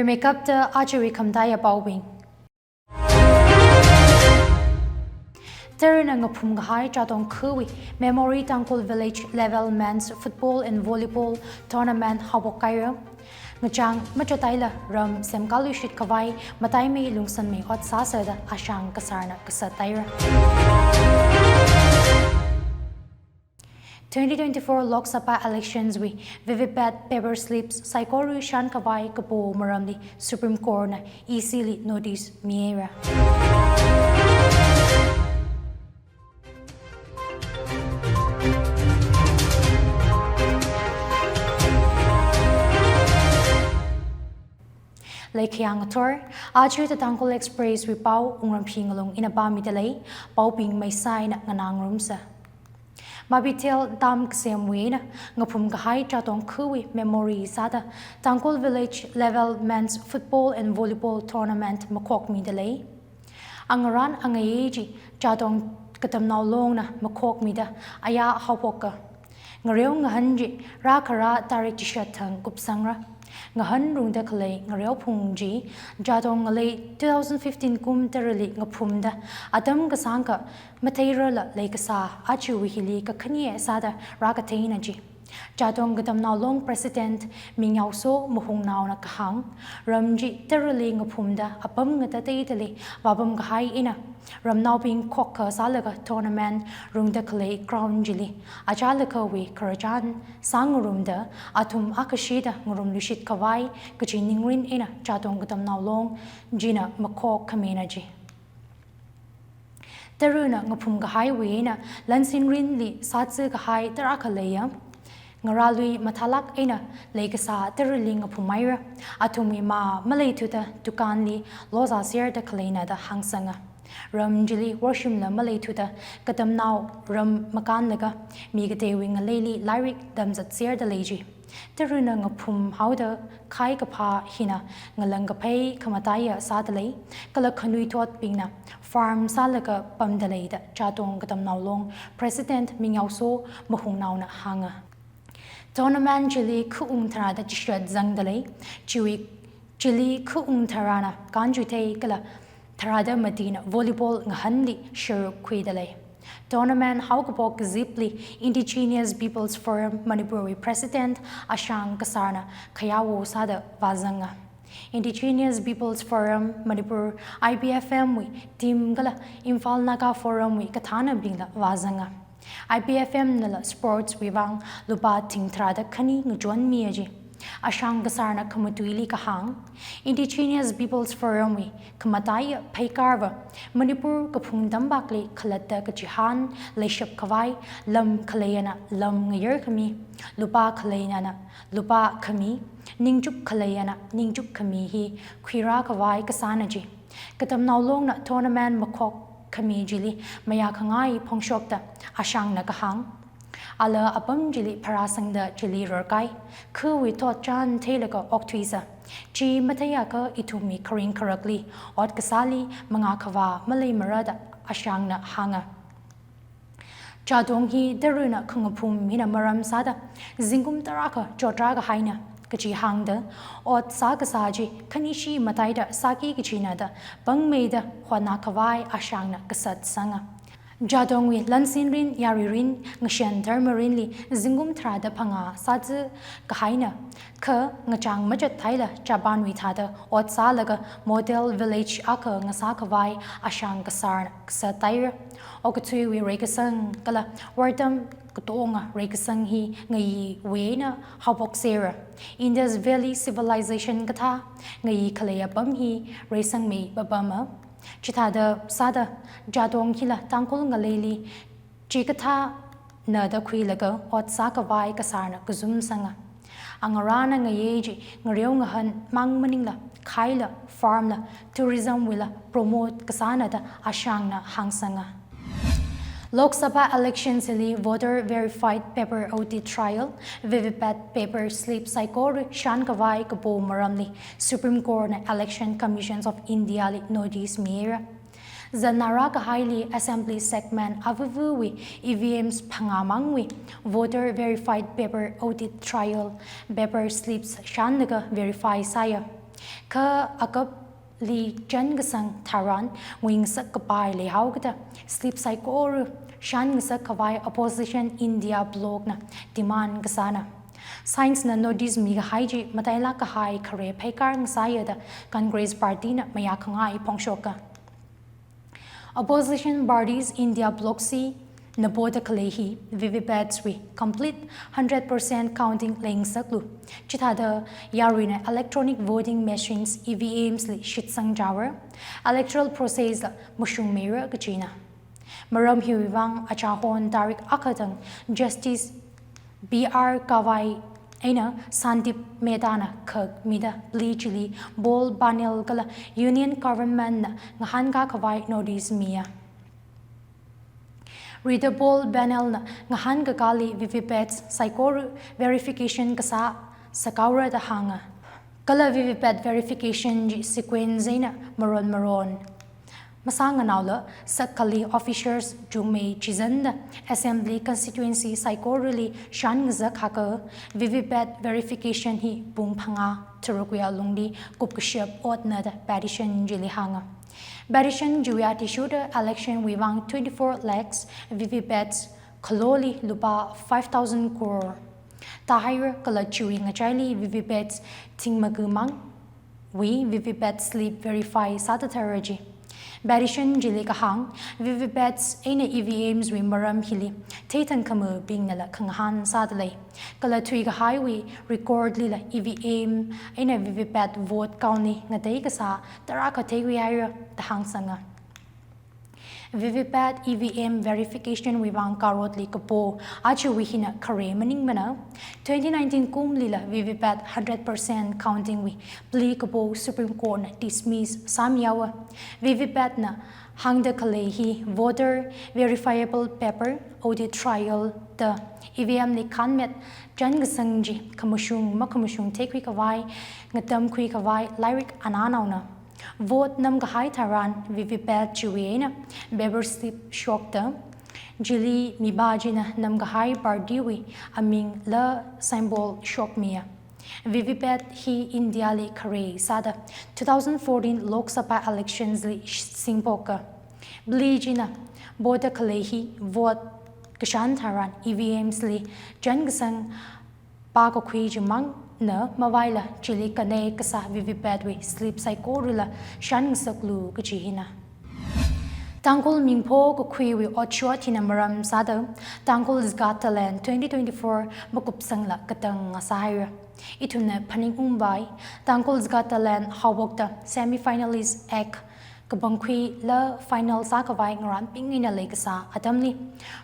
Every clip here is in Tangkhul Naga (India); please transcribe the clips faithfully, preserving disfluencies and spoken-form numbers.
Rimeikapta ajawui khamataiya paobing. Tarana ngaphum kahai Jadong khawui Memory Tangkhul Village Level Men's Football and Volleyball Tournament haophok haira. Ngachang machataila ram semkaluishit khavai mataimei lungsanmei ot sāsāda ashang kasarna kasat haira. Twenty twenty-four Lok Sabha elections wui V V P A T paper slips saikora shān khavai kapo maramli Supreme Court na E C li notice mihaira. Leikhayang ngathor, aja The Tangkhul Express wui pao Wungramphi Ngalung ina pāmida lei, paobing maisā eina nganā ngarumsa. Mabithel Dam kasemwui eina ngaphum kahai Jadong khawui memory sāda Tangkhul Village Level Men's Football and Volleyball Tournament makhokmida lei. Angarān angayei chi Jadong Katamnao Longna makhokmida aya haophoka. Ngareo ngahān chi rākharā tarik chishat thang kupsangra. Ngahān rungda khalei ngareo phung chi Jadong ngalei two thousand fifteen kum Tarali ngaphumda atam kasāngkha matheirarla leikasā ajawui hili kakhane sāda rākatheina chi. Jadong Katamnao Long President Mingyaoso Mahungnaona kahāng, ram chi Tarali ngaphumda apam ngatateidali vāpam kahai eina ramnaobing khokkha sālaga tournament rungda khalei ground chili achālakhawui khararchan sāngarumda athum akhashida ngarumluishit khavai kaji ningrin eina Jadong Katamnao Long china makhok khamina chi. Tarana ngaphum kahaiwui eina lansin rinli sātsi kahai tarākha leiya. Ngarālui mathālāk eina leikasā Tarali ngaphum haira. Athumwui mā maleithuda dukanli lozāserda khaleina da hāngsanga. Ram chili worshimla maleithuda katamnao ram makānlaga mi kateiwui ngaleili lairik tamzatserda lei chi. Tarana ngaphum haoda khai kaphā hina ngalang kaphei khamataiya sāda lei, kala khanuithotbingna farm sālaga pamda lei da Jadong Katamnao Long President Mingyaoso Mahungnaona hānga. Tournament chili khaung tharāda chishat zangda lei, chiwui chili khaung tharāna kanchuithei kala tharāda matina volleyball ngahānli sharuk khuida lei. Tournament haokaphok kazipli Indigenous People's Forum Manipur wui President Ashang Kasarna khayāwo sāda vāzanga. Indigenous People's Forum Manipur, I P F M wui team kala Imphal Naga Forum wui kathānabingla vāzanga. I P F M nala sports wui vang lupā thing tharāda khani ngachonmiya chi. Ashang Kasarna khamatuili kahāng, Indigenous People's Forum wui khamataiya pheikarva Manipur kaphung tampakli khalatta kachihān leishap khavai lam khaleiyana lam ngayar khami, lupā khaleiyana lupā khami, ningchuk khaleiyana ningchuk khami hi khuirā khavai kasāna chi. Katamnao Longna tournament makhok khami chili mayākhangai phongshokta Ashangna kahāng. Ala apam chili pharāsangda chili rarkai, khawui thotchan theilaga okthuisa. Chi matheiakha ithumwui kharing kharakli ot kasāli mangā khavā maleimara da Ashangna hānga. Jadong hi Tarana khangaphum hina maram sāda zingkum tarākha chotrā kahaina kaji hāngda, ot sākasā chi khanishi mataida sāki kajina da pāngmeida hotnā khavai Ashangna kasatsanga. Jadongwui lansin rin, yari rin, ngashan dharma rinli zingkum tharāda phangā sātsi kahaina, kha ngachang machat thaila Japanwui thāda ot sālaga model village akha ngasā khavai Ashang Kasarna kasat haira. Okathuiwui reikasang kala vārtam katonga reikasang hi ngayiwui eina haophokserra. Indus Valley Civilization kathā ngayi khalei apam hi reisangmei papama. Chithāda sāda Jadong hila Tangkhul ngaleili chikathāna da khuilaga ot sākhavai Kasarna kazumsanga. Angarāna ngayei chi ngareo ngahān mang maningla khaila, farm la, tourism wuila promote kasāna da Ashangna hāngsanga. Lok Sabha elections li voter verified paper audit trail, V V P A T paper slip saikora shān khavai kapo maramli Supreme Court na Election Commissions of India li notice mihaira. Zan nara kahaili assembly segment avuvawui E V Ms phangā mangwui voter verified paper audit trail paper slips shānlaga verify sāya. Kha akapli chānkasang tharan nguingasak kapai leihaokida slip saikora shānngasak khavai opposition India bloc na demand kasāna. Science na notice mikahai chi matailāk kahai khare pheikar ngasāya da Congress Party na mayākhangai phongshoka. Opposition parties India bloc C na poda khalei hi VVPATs wui complete hundred percent counting leingasaklu. Chithāda yaruina electronic voting machines, EVMs li shitsang chāra, electoral process la mashungmeira kajina. Maram hiwui vang achahon tarik akha thang Justice B R Gavai eina Sandeep Mehta na khak mida pli chili Paul Bhaniel kala Union Government na ngahānkā khavai notice miya. Rida Paul Bhaniel na ngahānkakāli VVPATs saikora verification kasā sāhaora da hānga. Kala VVPAT verification chi sequence eina maron maron masānganaola sakhali officers chungmei chizanda assembly constituency saikorali shānngasak haka VVPAT verification hi pung phangā tharuk wui alungli kupkashap otna da petition chili hānga. Petition chiwui athishurda election wui vang twenty-four lakhs VVPATs khaloli lupā five thousand crore tāhaira kala chiwui ngachaili VVPATs thingmaga mangwui VVPAT slip verify sāthathaira ji. Petition chili kahāng, VVPATs eina EVMs wui maram hili theithangkhamabingnala khangahān sādalei. Kala thuikahaiwui record lila EVM eina VVPAT vote count li ngatei kasā tarākha theikhuihaira da hāngsanga. VVPAT EVM verification wui vang karotli kapo, ajawui hina khare maningmana. Twenty nineteen kumlila VVPAT hundred percent counting wui pli kapo Supreme Court na dismiss sāmihaowa. VVPAT na hāngda khalei hi voter verifiable paper, audit trail da EVM li khanmet chānkasang chi khamashung makhamashung theikhui khavai, ngatamkhui khavai lairik ananaona. Vote namkahai tharan VVPAT chiwui eina paper slip shokta, chili mipā china namkahai party wui amingla symbol shokmiya. VVPAT hi India li khare sāda two thousand fourteen Lok Sabha elections li singphoka. Pli china poda khalei hi vote kashān tharan EVMs li chānkasang pākakhui chimangna mavaila chili kanei kasā VVPAT wui slip saikorala shānngasaklu kaji hina. Tangkhul mingpho kakhuiwui otshot hina maram sāda Tangkhul's Got Talent twenty twenty-four makupsangla katang ngasāhaira. Ithumna phaningungpai, Tangkhul's Got Talent haophokta semi-finalist act kapangkhuila final sākhavai ngarānping eina leikasā atamli,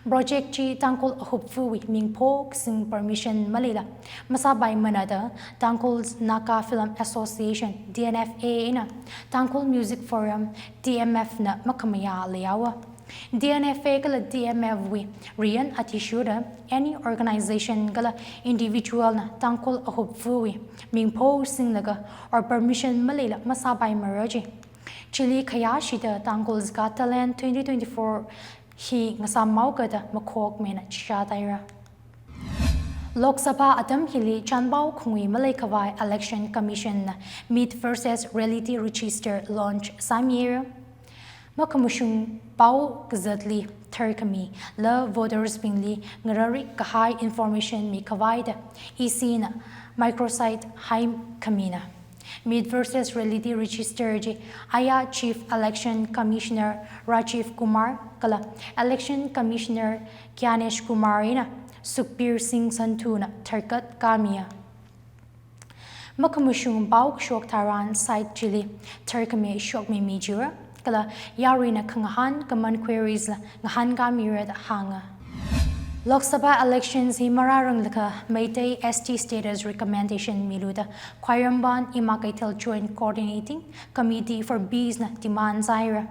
project chi Tangkhul ahuphawui mingpho kasing permission maleila masāpaimana da Tangkhul Naga Film Association, T N F A eina Tangkhul Music Forum, T M F na makhamayā leihaowa. T N F A kala T M F wui riyan athishurda any organization kala individual na Tangkhul ahuphawui mingpho singlaga or permission maleila masāpaimara ji. Chili khayāshida Tangkhul's Got Talent twenty twenty-four hi ngasāmhaoka da makhokmena chishātaira. Lok Sabha atam hili chānpao khangui maleikhavai Election Commission na Myth versus Reality Register launch sāmihaira. Makhamashung pao kazatli tharkhamila voters bingli ngararik kahai information mikhavai da E C na microsite haikhamina. Myth versus Reality Register chi aya Chief Election Commissioner Rajiv Kumar kala Election Commissioner Gyanesh Kumar eina Sukhbir Singh Sandhu na tharkat kamiya. Makhamashung pao kashok tharan site chili tharkhami shokmimi jira, kala yaruina khangahān common queries la ngahānkāmira da hānga. Lok Sabha elections hi marāranglakha Meitei S T status recommendation milu da Khwairamband Ima Keithel Joint Coordinating Committee for Peace na demand sāhaira.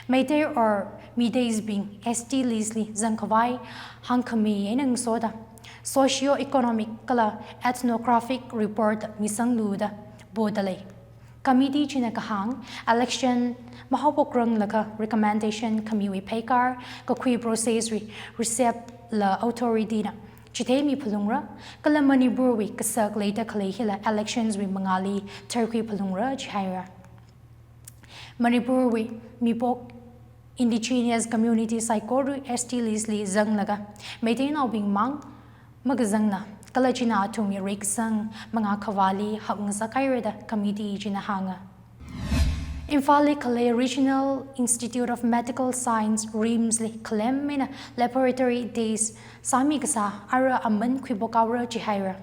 Meitei or Meiteis bing S T list li zangkhavai hāngkhami eina ngasoda socio-economic kala ethnographic report misanglu da podalei. Committee china kahāng, election mahaophokranglakha recommendation khamiwui pheikar kakhui process wui receipt la authority na chitheimi phalungra, kala Manipurwui kasak leida khalei hila electionswui mangāli tharkhui phalungra jihaira. Manipurwui mipok indigenous community saikora S T listli zanglaga Meiteinaobing mang makazangna kala china athumwui reikasang mangā khavāli hapngasakhaira da committee china hānga. Imphalli khalei Regional Institute of Medical Science, RIMSli khalem eina laboratory test sāmi kasā ara aman khuipokhaora jihaira.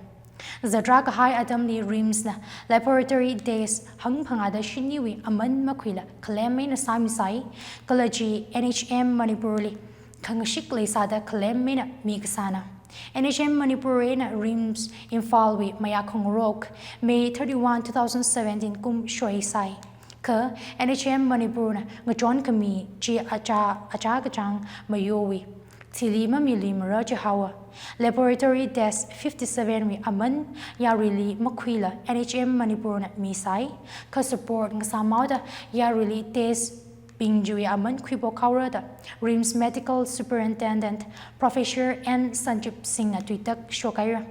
Zatra kahai atamli RIMSna laboratory test hangphangāda shiniwui aman makhuila khalem eina sāmisai, kala chi N H M Manipurli khangashik leisāda khalem eina mikasāna. N H M Manipur eina RIMS Imphalwui mayā khangarok May thirty-one, two thousand seventeen kum shoisai. Kha N H M Manipurna ngachon khami chi achā, achā kachāng mayowui thili mamiluimara jihaowa. Laboratory test fifty-seven wui aman yaruili makhuila N H M Manipurna misai, kha support ngasāmhaoda yaruili test bing chiwui aman khuipokhaora da RIMS Medical Superintendent Professor N Sanjib Singhna tuitak shokhaira.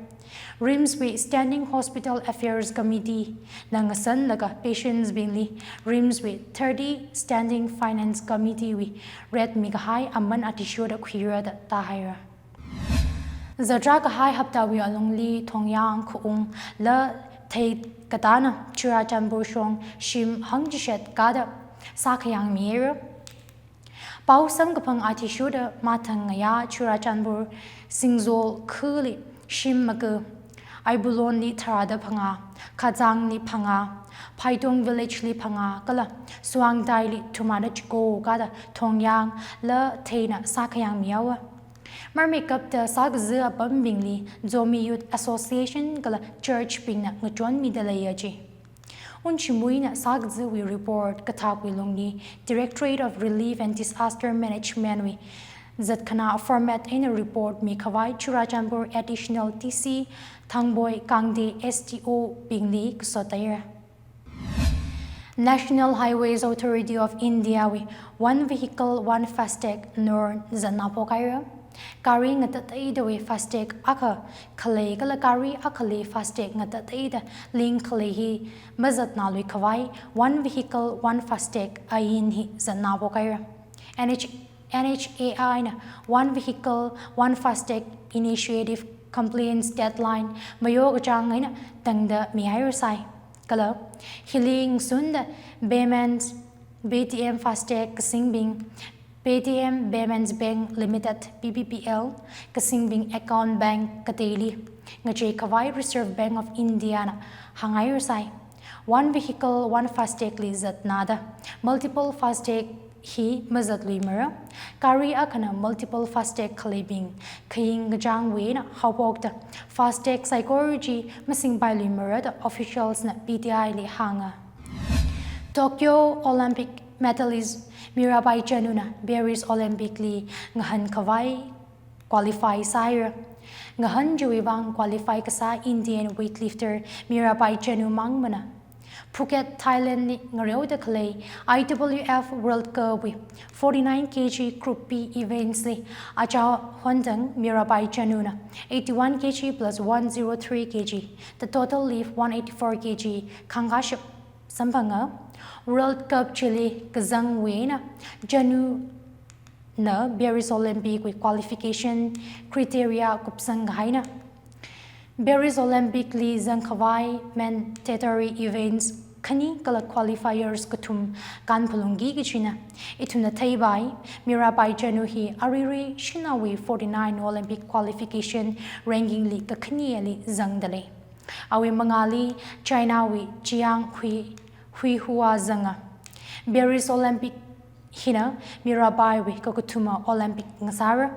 RIMSwui Standing Hospital Affairs Committee na ngasanlaga patientsbingli RIMSwui thirty Standing Finance Committeewui rate mikahai aman athishurda khuira da tāhaira. Zatra kahai haptawui alungli Thongyang, Khaung, la Theikatana Churachandpur shong shim hangchishat kada sākhayang mihaira. Pao samkaphang athishurda mathang ngayā Churachandpur Singzol khali shim maka, Aibulonli tharāda phangā, Khazangli phangā, Phaitong villageli phangā kala Suangtaili thumada chiko kada Thongyang la Theina sākhayang mihaowa. Marmeikapta sākaza apambingli Zomi Youth Association kala churchbingna ngachonmida leiya ji. Unchimuina sākazawui report kathakwui lungli Directorate of Relief and Disaster Managementwui zatkhanā format eina report mikhavai Churachandpur Additional D C Thangboi Kangde S D Obingli kasotaira. National Highways Authority of Indiawui One Vehicle, One FASTag nor zatna phokhaira. Gari ngatateidawui FASTag akha khalei kala gari akhali FASTag ngatateida link khalei hi mazatnaluikhavai One Vehicle, One FASTag ain hi zatna phokhaira. N H N H A I na One Vehicle, One FASTag Initiative compliance deadline mayo kachāng eina tangda mihairasai. Kala, hili ngasunda Payments, Paytm FASTag kasingbing, Paytm Payments Bank Limited, P P P L, kasingbing account bank kateili ngacheikhavai Reserve Bank of India na hānghairasai. One Vehicle, One FASTag li zatnada multiple FASTag hi mazatluimara. Gari akhana multiple FASTag khaleibing khaying kachāngwui eina haophokta FASTag saikora chi masingpailuimara da officialsna P T I li hānga. Tokyo Olympic medalist Mirabai Chanuna Paris Olympic li ngahānkhavai qualify sāhaira. Ngahān chiwui vang qualify kasā Indian weightlifter Mirabai Chanu mangmana. Phuket, Thailand li ngareoda khalei I W F World Cup wui forty-nine K G Group B events li achā hondang Mirabai Chanuna eighty-one K G plus one zero three K G, the total lift one eighty-four K G khangkashap samphanga. World Cup chili kazangwui eina Chanu na Paris Olympic wui qualification criteria kupsang kahaina. Paris Olympic li zangkhavai mandatory events khani kala qualifiers kathum kanphalungki kachina. Ithumna theipai, Mirabai Chanu hi aruirui shanaowui forty-nine Olympic qualification ranking li kakhaneli zangdalei. Awui mangāli China wui Chiang Hui, Huihua zanga. Paris Olympic hina Mirabai wui kakathuma Olympic ngasāra.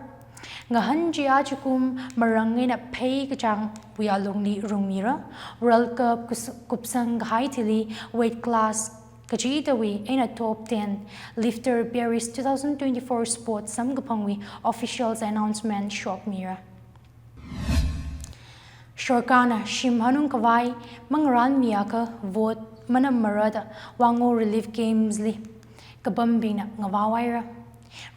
Ngahān chi ajakum marang eina phei kachāngwui alungli rungmira. World Cup kus-, kupsang kahai thili weight class kachidawui eina top ten lifter Paris two thousand twenty-four sports samkaphangwui officials announcement shokmira. Sorkarna shim hanungkhavai mangaranmiakha vote manammarada Wango Relief Camps li kapambingna ngavaohaira.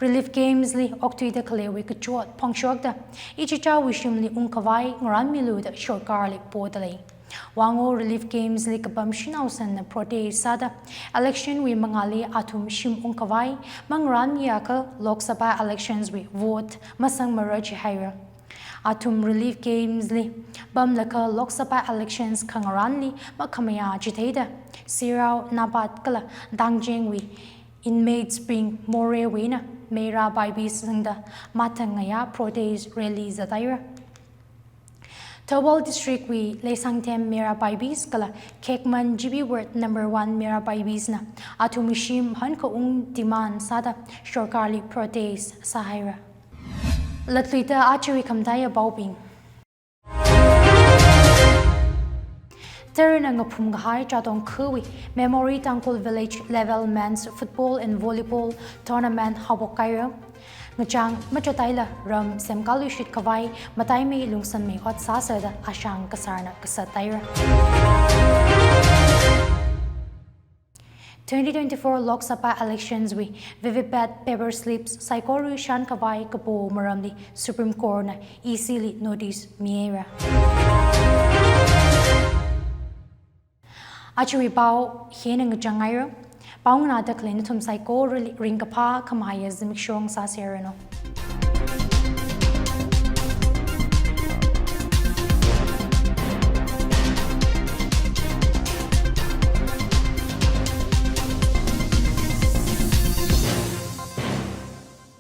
Relief camps li okthuida khaleiwui kachot phongshokta ichichāwui shimli ungkhavai ngarānmilu da sorkarli podalei. Wango Relief Camps li kapam shanao sanna protest sāda election wui mangāli athum shim ungkhavai mangarānmiakha Lok Sabha elections wui vote masangmara jihaira. Athum Relief Camps li pamlaga Lok Sabha elections khangarānli makhamayā chitheida Sirao, Napat kala Dangjeng wui inmates bing morewui eina Meira Baibis zangda mathang ngayā protest rally zataira. Thoubal District wui Leisangthem Meira Baibis kala Khekman G B Ward number one Meira Baibis na athum shim hankaung demand sāda sorkarli protest sāhaira. Latluida ajawui khamataiya paobing. Tarana ngaphum kahai Chatong Khawui Memory Tangkhul Village Level Men's Football and Volleyball Tournament haophok kahaira. Ngachang machataila ram semkaluishit khavai mataimei lungsanmei ot sāsāda ashang kasarna kasat taira. Twenty twenty-four Lok Sabha elections wui V V P A T paper slips saikora shānkhavai kapo maramli Supreme Court na E C li notice mihaira. Ajawui pao hina ngachang haira. Pao nganāda khalei nathum saikorali ringkaphā khamahaiya zimiksho ngasāserranu.